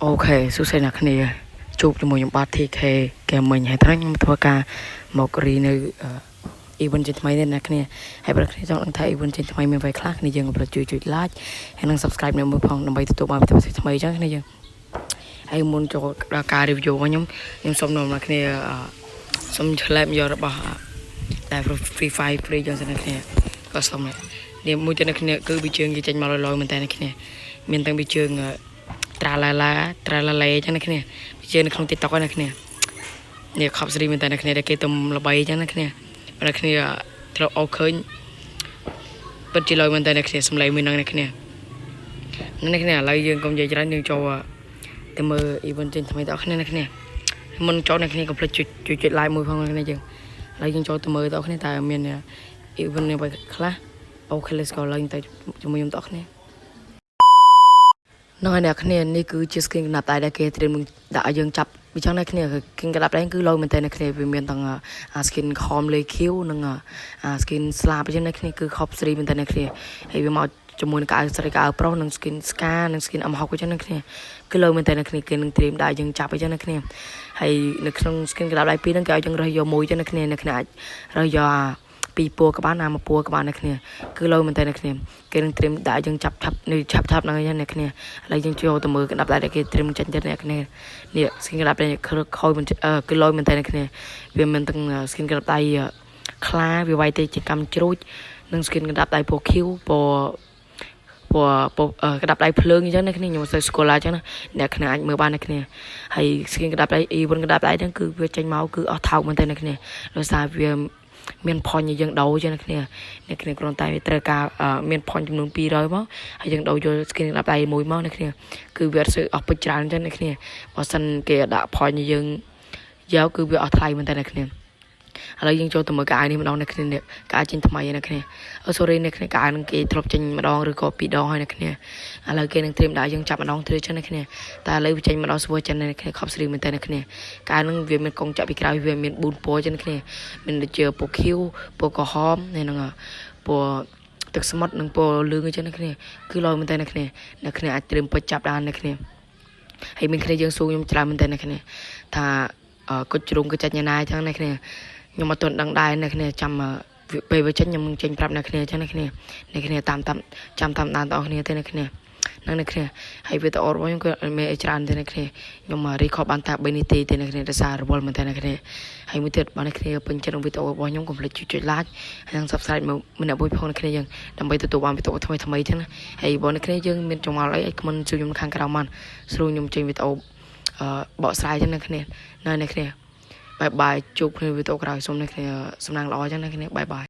OK សួស្តីអ្នកគ្នាជួបជាមួយខ្ញុំបាទ TK Gaming ហើយថ្ងៃខ្ញុំធ្វើការមករីនៅ event ជាថ្មីនេះអ្នកគ្នាហើយបើគ្នាចង់ដឹងថា event ជាថ្មីមានអ្វីខ្លះគ្នាយើងកុំភ្លេចជួយចុច like ហើយនិង subscribe នៅមួយផងដើម្បីទទួលបានវីដេអូថ្មីៗអញ្ចឹងគ្នាយើងហើយមុនចូលដល់ការ review របស់ខ្ញុំខ្ញុំសូមនាំអ្នកគ្នាសូមឆ្លែមយករបស់តែ Free Fire free ចឹងសិនអ្នកគ្នាក៏សូមនេះមួយទៀតអ្នកគ្នាគឺវាជើងគេចេញមកលយៗមែនតើអ្នកគ្នាមានទាំងវាជើង ត្រាឡាឡាត្រាឡាឡេចឹងណាគ្នាវាជើងនៅក្នុង TikTok ហ្នឹងណាគ្នានេះខប់ស្រីមែនតើណាគ្នាដែលគេទំល្បីចឹងណាគ្នាបើណាគ្នាត្រូវអូឃើញពិតជាលយមែនតើណាគ្នាសំឡេងមួយហ្នឹងណាគ្នាណាគ្នាឥឡូវយើងកុំនិយាយច្រើនយើងចូលទៅមើល event ចេញថ្មីដល់គ្នាណាគ្នាមុនចូលអ្នកគ្នាកុំភ្លេចចុចជួយចុច like មួយផងណាគ្នាយើងឥឡូវយើងចូលទៅមើលដល់គ្នាតើមាន event នេះអ្វីខ្លះOK, let's go ឡើងទៅជាមួយខ្ញុំដល់គ្នា ហ្នឹងហើយអ្នកគ្នានេះគឺជា skin កណ្ដាប់ដៃដែលគេត្រៀមនឹងដាក់ឲ្យយើងចាប់វាចឹងអ្នកគ្នា skin កណ្ដាប់ដៃគឺលយមែនតើអ្នកគ្នាវាមានទាំងអា skin ខមលេខៀវនិងអា skin ស្លាបអញ្ចឹងអ្នកគ្នាគឺខប់ស្រីមែនតើអ្នកគ្នាហើយវាមកជាមួយនឹងកៅស្រីកៅប្រុសនិង skin SCAR និង skin M6 អញ្ចឹងអ្នកគ្នាគឺលយមែនតើអ្នកគ្នាគេនឹងត្រៀមដាក់យើងចាប់អញ្ចឹងអ្នកគ្នាហើយនៅក្នុង skin កណ្ដាប់ដៃពីរហ្នឹងគេឲ្យយើងរើសយកមួយអញ្ចឹងអ្នកគ្នាអ្នកគ្នាអាចរើសយកអាពីរពណ៌ក៏បានណាមួយពណ៌ក៏បានអ្នកគ្នាគឺលយមែនតើអ្នកគ្នាគេនឹងត្រៀមដាក់យើងចាប់ឆាប់នេះឆាប់ឆាប់ហ្នឹងឯងអ្នកគ្នាឥឡូវយើងចូលទៅមើលកណ្ដាប់ដៃដែលគេត្រៀមចាញ់ទៀតអ្នកគ្នានេះ skin កណ្ដាប់ដៃខូចមិនគឺលយមែនតើអ្នកគ្នាវាមានទាំង skin កណ្ដាប់ដៃខ្លាវាវាយទៅជាកម្មជ្រូចនិង skin កណ្ដាប់ដៃពណ៌ខៀវពណ៌ពណ៌ពណ៌កណ្ដាប់ដៃភ្លើងអញ្ចឹងណាគ្នាខ្ញុំមិនសូវស្គាល់ឡើយអញ្ចឹងណាអ្នកគ្នាអាចមើលបានអ្នកគ្នាហើយ skin កណ្ដាប់ដៃ event កណ្ដាប់ដៃហ្នឹងគឺវាចេញមកគឺអស់ថោកមែនតើអ្នកគ្នាដោយសារវាមាន point ឲ្យយើងដូរចឹងអ្នកគ្នាអ្នកគ្នាគ្រាន់តែវាត្រូវការមាន point ចំនួន200មកហើយយើងដូរយក skin កណ្ដាប់ដៃមួយមកអ្នកគ្នាគឺវាអត់សូវអស់ពេជ្រច្រើនចឹងអ្នកគ្នាបើសិនគេដាក់ point ឲ្យយើងយកគឺវាអស់ថ្លៃមែនតើអ្នកគ្នាឥឡូវយើងចូលទៅមើលកៅអៅនេះម្ដងអ្នកគ្នានេះកៅអៅចេញថ្មីអ្នកគ្នាអូ sorry អ្នកគ្នាកៅអៅនឹងគេធ្លាប់ចេញម្ដងឬក៏ពីរដងហើយអ្នកគ្នាឥឡូវគេនឹងត្រៀមដាក់យើងចាប់ម្ដងត្រៀមចឹងអ្នកគ្នាតែឥឡូវវាចេញម្ដងស្រួលចឹងអ្នកគ្នាខប់ស្រីមែនតើអ្នកគ្នាកៅអៅនឹងវាមានកងចាក់ពីក្រោយវាមាន4ពណ៌ចឹងអ្នកគ្នាមានដូចជាពណ៌ខៀវពណ៌ក្រហមហើយនឹងពណ៌ទឹកសមុទ្រនិងពណ៌លឿងអញ្ចឹងអ្នកគ្នាគឺឡយមែនតើអ្នកគ្នាអ្នកគ្នាអាចត្រៀមពេជ្រចាប់បានអ្នកគ្នាហើយមានគ្នាយើងសួរខ្ញុំច្រើនមែនតើអ្នកគ្នាថាគុជជ្រុងគឺចាច់ញ៉ាណាអញ្ចឹងអ្នកគ្នាខ្ញុំអត់ទាន់ដឹងដែរអ្នកគ្នាចាំពេលវាចេញខ្ញុំនឹងចេញប្រាប់អ្នកគ្នាអញ្ចឹងអ្នកគ្នាអ្នកគ្នាតាមតាមចាំតាមដានបងប្អូនគ្នាទេអ្នកគ្នានឹងអ្នកគ្នាហើយវីដេអូរបស់ខ្ញុំគឺមានអីច្រើនទេអ្នកគ្នាខ្ញុំ record បានតែ3នាទីទេអ្នកគ្នាដោយសាររវល់មែនទេអ្នកគ្នាហើយមួយទៀតបើអ្នកគ្នាពេញចិត្តនឹងវីដេអូរបស់ខ្ញុំកុំភ្លេចចុច like ហើយនិង subscribe មកម្នាក់មួយផងអ្នកគ្នាយើងដើម្បីទទួលបានវីដេអូថ្មីថ្មីចឹងណាហើយបើអ្នកគ្នាយើងមានចម្ងល់អីអាច comment ជួយខ្ញុំខាងក្រោមបានស្រួលខ្ញុំចេញវីដេអូអឺបកស្រាយចឹងអ្នកគ្នានៅអ្នកគ្នាbye bye ជួបគ្នាវីដេអូក្រោយសូមអ្នកគ្នាសំណាងល្អចឹងអ្នកគ្នាbye bye.